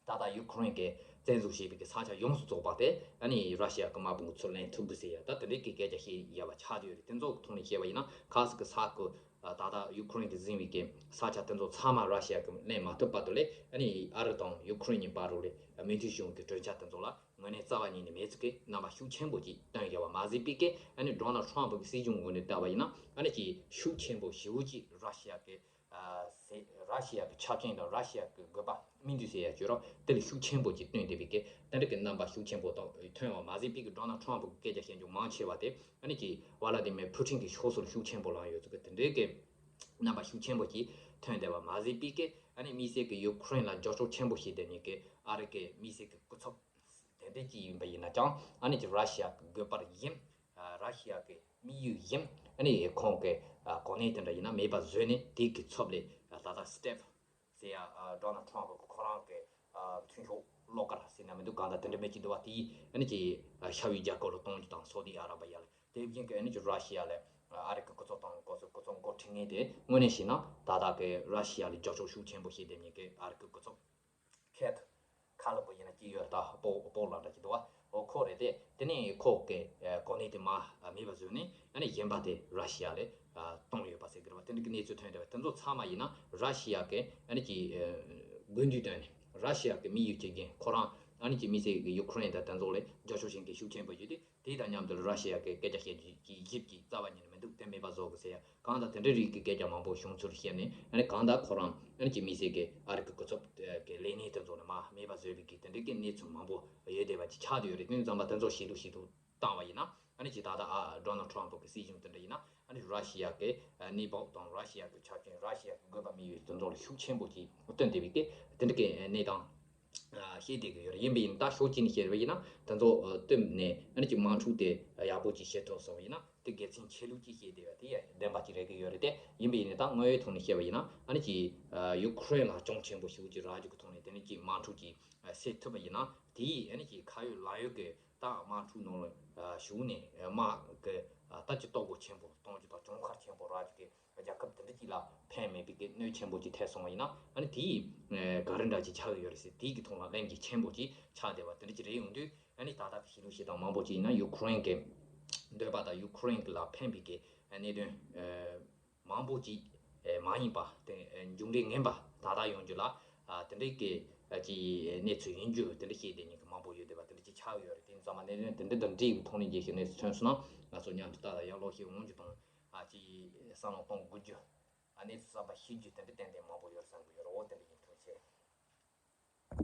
ད་ལྟ་ཡུ་ཁུ་རེན་གྱིས་བཙན་འཛུལ་བྱས་པའི་གི་ས་ཆ་ཡོངས་སུ་རྫོགས་པ་དེ་ཨ་ནི་ར་ཤི་ཡ་གི་དམག་དཔུང་གིས་ཚུར་ལེན་ཐུབ་གི་ཟེར་ཡ་ད་དེ་འདྲའི་གི་སྐད་ཆ་བཤད་ཡ་བ་ཆགས་ཡོད་རེད། དེ་ཚོ་གི་ཐོག་ནས་བཤད་པ་ཡིན་ན་ཁ་སི་ཀི་ས་ཁུལ་ད་ལྟ་ཡུ་ཁུ་རེན་གྱིས་འཛིན་པའི་གི་ས་ཆ་དེ་ཚོ་ཚང་མ་ར་ཤི་ཡ་གིས་ལེན་མ་ཐུབ་བར་དུ་ལས་ཨ་ནི་ཨ་རི་དང་ཡུ་ཁུ་རེན་གཉིས་བར་ལ་མོས་མཐུན་བྱུང་གི་གྲོས་འཆར་དེ་ཚོ་ལ་དངོས་གནས་རྩ་བ་ཉིད་ནས་མེད་ཚུལ་གྱི་རྣམ་པ་ཤུགས་ཆེན་པོ་ཅིག་སྟོན་བཞག་པ་མ་ཟད་པའི་གི་ཨ་ནི་ཌོ་ནལ་ཊམ་ཕུ་གི་སྲིད་གཞུང་ངོས་ནས་བལྟས་པ་ཡིན་ན་ཨ་ནི་ཅིག་ཤུགས་ཆེན་པོ་ཞེ་པོ་ཅིག་ར་ཤི་ཡ་གི་ཨ་ཟེ་ར་ཤི་ཡ་གི་ཆབ་སྲིད་དང་ར་ཤི་ཡ་གི་དགོས་པ་སྨིན་དུས་ཟེར་ཡ་བརྗོད་རོགས་དེ་ལས་ཤུགས་ཆེན་པོ་ཅིག་བཏོན་བསྡད་པའི་གི་དེ་འདྲ་གི་རྣམ་པ་ཤུགས་ཆེན་པོ་དང་ཐོན་པ་མ་ཟད་པའི་གི་ཌོ་ནལ་ཊམ་ཕུ་གི་སྐད་ཆ་བཤད་རྒྱུ་མང་ཆེ་བ་དེ་ཨ་ནི་ཅིག་ཝ་ལ་དི་མེར་ཕུ་ཊིན་གི་ཕྱོགས་སུ་ཤུགས་ཆེན་པོ་ལངས་ཡོད་ཚུལ་གི་དེ་འདྲའི་གི་རྣམ་པ་ཤུགས་ཆེན་པོ་ཅིག་ཐོན་བསྡད་པ་མ་ཟད་པའི་གི་ཨ་ནི་དམིགས་བསལ་གི་ཡུ་ཁུ་རེན་ལ་འགྱུར་ལྡོག་ཆེན་པོ་བྱས་བསྡད་མཁན་གི་ཨ་རི་གི་དམིགས་བསལ་གི་སྐུ་ཚབ་དེ་འདྲ་ཅིག་ཡིན་པ་ཡིན་ན་ཀྱང་ཨ་ནི་ཅིག་ར་ཤི་ཡ་གི་དགོས་པར་ཡིན། ར་ཤི་ཡ་གི་དམིགས་ཡུལ་ཡིན། ཨ་ནི་ཁོང་གི་གོ་གནས་དེ་འདྲ་ཡིན་ན་མེད་པ་བཟོས་ནས་དེ་གི་ཚབ་ལས་ད་ལྟ་སི་ཊེབ་ཟེར་ཡ་ཌོ་ནལ་ཊམ་ཕུ་ཁོ་རང་གི་མཐུན་ཕྱོགས་བློ་དཀར་ཟེར་ན་མི་འདུག་གང་ལྟར་དེ་འདྲ་མི་གཅིག་འདུག་པ། དེ་ཨ་ནི་ཅིག་ཤར་བའི་རྒྱལ་ཁབ་ལ་གཏོང་རྒྱུ་དང་སོ་ཏི་ཨ་ར་བྷི་ཡ་ལ་དེ་བཞིན་གི་ཨ་ནི་ཅིག་ར་ཤི་ཡ་ལ་ཨ་རི་གི་སྐུ་ཚབ་དང་སྐུ་ཚབ་སྐུ་ཚབ་འགོ་ཁྲིད་མཁན་དེ་དངོས་གནས་བྱས་ན་ད་ལྟ་གི་ར་ཤི་ཡ་ལ་རྒྱབ་སྐྱོར་ཤུགས་ཆེན་པོ་བྱེད་བསྡད་མཁན་གི་ཨ་རི་གི་སྐུ་ཚབ་ཁེ་ཐི་ཁ་ལ་པོ་ཡིན་ན་ཅི་ཡོད་ད་སྤོ་སྤོ་ལ་འདྲ་ཅིག་འདུག་བ། འོ་ཁོ་རེད་དེ། དེ་ནས་ཁོ་གི་གོ་གནས་དེ་མ་མེད་པ་བཟོས་ནས་ཨ་ནི་གཞན་པ་དེ་ར་ཤི་ཡ་ལ་གཏོང་ཡོད་པ་ཟེར་གི་རེད་བ། དེ་འདྲ་གི་གནས་ཚུལ་ཐོན་བསྡད་པ་དེ་ཚོ་ཚང་མ་ཡིན་ན་ར་ཤི་ཡ་གི་ཨ་ནི་ཅིག་དགོས་འདུན་བཏོན་ནས་ར་ཤི་ཡ་གི་དམིགས་ཡུལ་གཅིག་རྐྱེན་ཁོ་རང་ཨ་ནི་ཅིག་དམིགས་བསལ་གི་ཡུ་ཁུ་རེན་དང་དེ་ཚོ་ལ་རྒྱབ་སྐྱོར་བྱེད་མཁན་ཤུགས་ཆེན་པོ་ཡོད་དེ། དེ་དང་མཉམ་དུ་ར་ཤི་ཡ་གི་སྐད་ཆ་བཤད་རྒྱུ་གི་ཞིབ་ཀྱི་རྩ་བ་ཉིད་ནས་མི་འདུག་དེ་མེད་པ་བཟོ་དགོས་ཟེར་ཡ་གང་དང་དེ་འདྲའི་རིགས་ཀྱི་སྐད་ཆ་མང་པོ་བྱུང་ཚུལ་བཤད་ནས་ཨ་ནི་གང་ལྟར་ཁོ་རང་ཨ་ནི་ཅིག་དམིགས་བསལ་གྱི་ཨ་རི་གི་སྐུ་ཚབ་ཀྱི་ལས་སྣེ་དེ་ཚོ་ནས་མ་མེད་པ་བཟོས་པའི་གི་དེ་འདྲའི་གི་གནས་ཚུལ་མང་པོ་ཡོད་བསྡད་པ་ཅིག་ཆགས་བསྡད་ཡོད་རེད། དེ་ཙམ་པ་དེ་ཚོ་ཞིབ་ཏུ་ཞིབ་ཏུ་བཏང་བ་ཡིན་ན་ཨ་ནི་ཅིག་ད་ལྟ་ཨ་ཌོ་ནལ་ཊམ་ཕུ་གི་སྲིད་གཞུང་དེ་འདྲ་ཡིན་ན་ཨ་ནི་ར་ཤི་ཡ་གི་གནས་བབ་དང་ར་ཤི་ཡ་གི་ཆ་རྐྱེན་ར་ཤི་ཡ་གི་དགོས་པ་དམིགས་ཡུལ་དེ་ཚོ་ལ་ཤུགས་ཆེན་པོ་ཅིག་བཏོན་བསྡད་པའི་གི་དེ་འདྲའི་གི་གནས་སྟངས། ཨ་བཤད་བསྡད་ཀྱི་ཡོད་རེད། ཡིན་པ་ཡིན་ད་ཕྱོགས་གཅིག་ནས་བཤད་པ་ཡིན་ན་དེ་ཚོ་ཨ་བཏོན་ནས་ཨ་ནི་ཅིག་དམག་འཁྲུག་དེ་ཡག་པོ་ཅིག་བྱེད་ཐུབ་སོང་བ་ཡིན་ན་དེ་དགེ་མཚན་ཆེ་ལུགས་ཅིག་བཤད་བསྡད་པ་དེ་ཡང་བདེན་པ་ཅིག་རེད་ཀྱི་ཡོད་རེད་དེ། ཡིན་པ་ཡིན་ན་ད་དངོས་ཡོད་ཐོག་ནས་བཤད་པ་ཡིན་ན་ཨ་ནི་ཅིག་ཨ་ཡུ་ཁུ་རེན་ལ་གྱོང་ཆེན་པོ་ཞེ་པོ་ཅིག་རག་རྒྱུ་གི་ཐོག་ནས་དེ་ནི་ཅིག་དམག་འཁྲུག་ཅིག་ཨ་སེལ་ཐུབ་པ་ཡིན་ན་དེ་ཡིས་ཨ་ནི་ཅིག་ཁ་ཡོད་ལག་ཡོད་ཀྱི་ད་དམག་འཁྲུག་ནང་ལ་ཨ་ཞུགས་ནས་དམག་གི་ཨ་ད་ཅིག་སྟོབས་པོ་ཆེན་པོ་གཏོང་རྒྱུ་དང་གྱོང་ཁ་ཆེན་པོ་རག་རྒྱུ་གི་རྒྱལ་ཁབ་དེ་འདྲ་ཅིག་ལ་ཕན་མེད་པའི་གི་གནོད་ཆེན་པོ་ཅིག་ཐེབས་སོང་བ་ཡིན་ན་ཨ་ནི་དེ་ཡིས་ག་རེ་འདྲ་ཅིག་ཆགས་ཀྱི་ཡོད་རེད་ཟེར། དེ་གི་ཐོག་ལ་གླེང་རྒྱུ་ཆེན་པོ་ཅིག་ཆགས་བསྡད་པ་དེ་འདྲ་ཅིག་རེད། ཡོང་དུས་ཨ་ནི་ད་ལྟ་གི་ཤེས་ལུགས་ཤིག་དང་མང་པོ་ཅིག་ཡིན་ན་ཡུ་ཁུ་རེན་གི་འདོད་པ་དང་ཡུ་ཁུ་རེན་གི་ལ་ཕན་པའི་གི་གནད་དོན་མང་པོ་ཅིག་མ་ཡིན་པ་དེ་མཇུག་འབྲས་ངན་པ་ད་ལྟ་ཡོང་རྒྱུ་ལ་དེ་འདྲའི་གི་ཅིག་གནས་ཚུལ་ཡིན་རྒྱུ་དེ་འདྲ་བཤད་བསྡད་མཁན་གི་མང་པོ་ཡོད་བསྡད་པ་དེ་འདྲ་ཅིག་ཆགས་ཡོད་རེད། དེ་ཙམ་པ་གནད་དོན་དེ་འདྲ་དང་འབྲེལ་བའི་ཐོག་ནས་རྒྱལ་ཞིག་གནས་ཚུལ་ཐོན་སོང་ན་ང་ཚོ་མཉམ་དུ་ད་ལྟ་ཡང་ལོག་ཤིག་འོང་རྒྱུ་དང་། ཨ་ཅིག་བསམ་བློ་གཏོང་དགོས་རྒྱུ། ཨ་གནས་ཚུལ་གསར་པ་ཤེས་རྒྱུ་དེ་འདྲ་ཏན་ཏན་མང་པོ་ཡོད་བསམ་གྱི་ཡོད་རེད། འོ་དེ་འདྲ་ཡིན། ཐུགས་རྗེ་ཆེ།